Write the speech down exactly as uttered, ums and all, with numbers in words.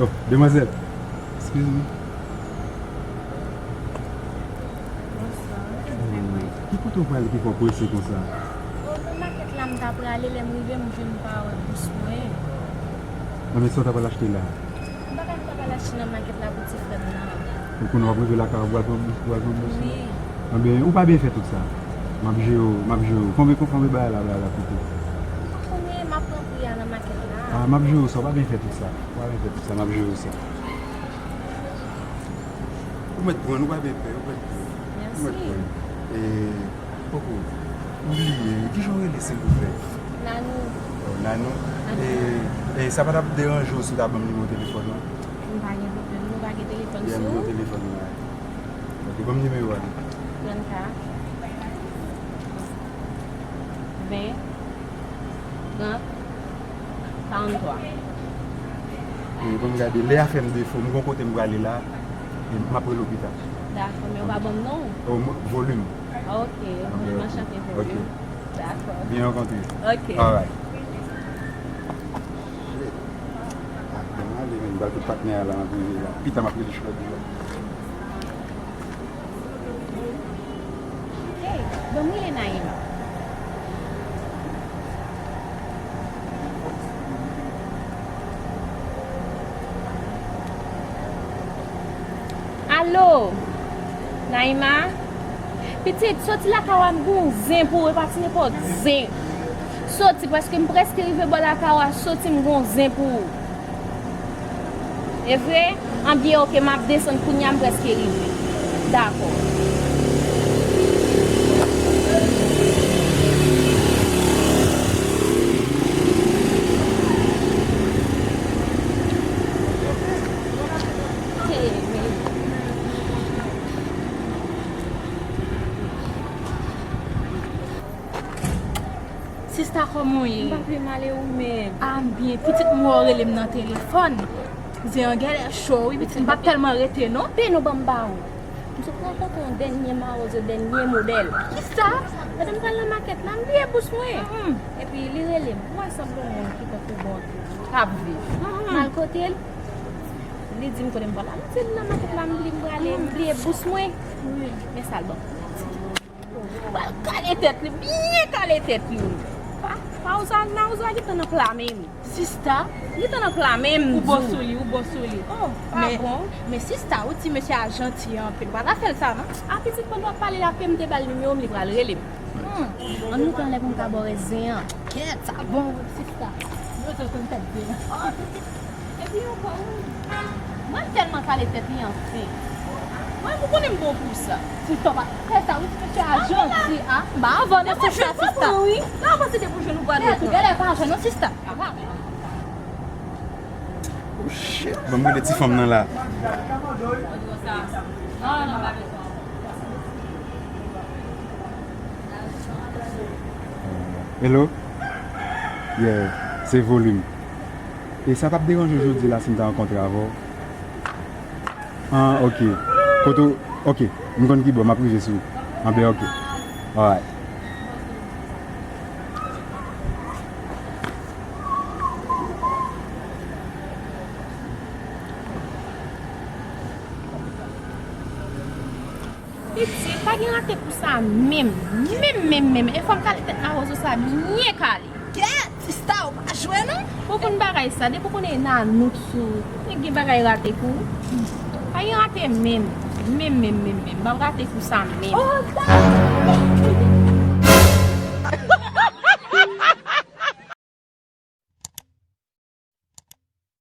Oh, demwazèl. Excuse me. Bonswa. Ki kote w prale ki fè w prese konsa? Bon, nan makèt la m ta prale, lè m rive m vin pa wè bous mwen. Anben, sa w ta pral achte la? M pa ka m ta pral achte nan makèt la pou ti frè m nan. Ou konnen w ap rive lakay ou, w pral pran bous, w pral pran bous. Wi. Anben, ou pa byen fè tout sa. M ap jere w, m ap jere w. Konbyen, konbyen bagay la, bagay la koute? M pa konnen, m ap pran pri a nan makèt la. Ah, m ap jere w sa, ou pa byen fè tout sa. Ou pa byen fè tout sa, m ap jere w sa. Ou mèt pran, ou pa byen pè, ou mèt pran. Ou mèt pran. E, poko, m bliye, kijan w rele silvouplè? Nanou. Oh, Nanou. E, e sa pa t ap deranje w si w ta ban m nimewo telefòn ou? M pa gen pwoblèm, nou pa gen telefòn sou. Yeah, m gen telefòn mwen la. Ok, ban m nimewo a. Trannkat, ven, trant, karannntwa. E ban m gade, lè a fè m defo, m gon kote m prale la, e m ap rele w pita. Dakò, men ou pa ban m non w. Oh, m-, Volim. Ok, Volim, anchante Volim. Ok. Dakò. Byen rankontre. Ok. Alright. Ah, bon, ale, men, m pral kout patnè a la, m ap rive la. Pita, m ap rele chofè bus la. Hey, ban m rele Naïma. Alo, Naïma? Pitit, soti lakay ou a, m gon zen pou ou, e pa ti nenpòt zen. Soti, paske m prèske rive bò lakay ou a, soti, m gon zen pou ou. E vre? Anbyen, oke, m ap desann kounye a, m prèske rive. Dakò. Sista, kòman w ye? M pa pi mal, e ou menm? A, m byen. Pitit, m wè w rele m nan telefòn. Zen an genlè cho, wi, pitit, m p ap tèlman rete, non. Peno ban m ba ou. M sot pral pote yon dènye mawozo, dènye modèl. Kisa? Pandan m pral nan makèt la, m bliye bous mwen. Epi li rele m. M wè sanble yon moun ki tankou bon, k ap viv. M al kote l. Li di m kote m pral la. M di l nan makèt la, m bliye, m prale, m bliye bous mwen. Men sa l ban m. Pral kale tèt li, byen kale tèt li. Pa, pa, mawozo a gentan nan pla men m. Sista, li gentan nan pla men m. Ou bon sou li, ou bon sou li. Oh, pa bon. Men sista, ou ti mesye a janti anpil. Ou pa ta fè l sa, non? A, pitit, pandan w ap pale la, m te ba l nimewo m, li pral rele m. Hmm. Ann nou tan lè pou m ka ba w rès zen an. Kèt, sa bon, wi, sista. Mwen bezwen konn tèt zen an. Epi ankò, wi. Mwen tèlman kale tèt li anfen. Mwen, ou konnen m bon pou sa. Sista, pa fè sa, wi, ti mesye a janti, a. M pa anvan non, sista, sista. La, w panse depi w jwenn ou pral rete. Genlè pa jwenn non, sista. Oh shit, ban m rele ti fanm nan la. Hello? Yeah, se Volim. E sa p ap deranje w jodi la si m ta rankontre avè w? Ah, ok. Kote w, ok. M konn ki bò, m ap rive sou ou. Anben, ok. Alright. Pitit, pa gen rate pou sa menm. Menm, menm, menm. E fò m kale tèt mawozo sa byen kale. Kèt, sista, ou pa jwe non. Ou konn bagay sa, depi w konnen Nanou t sou, nèg gen bagay rate pou ou. Pa gen rate menm. Menm, menm, menm, menm. M p ap rate pou sa menm. Oh, dakò.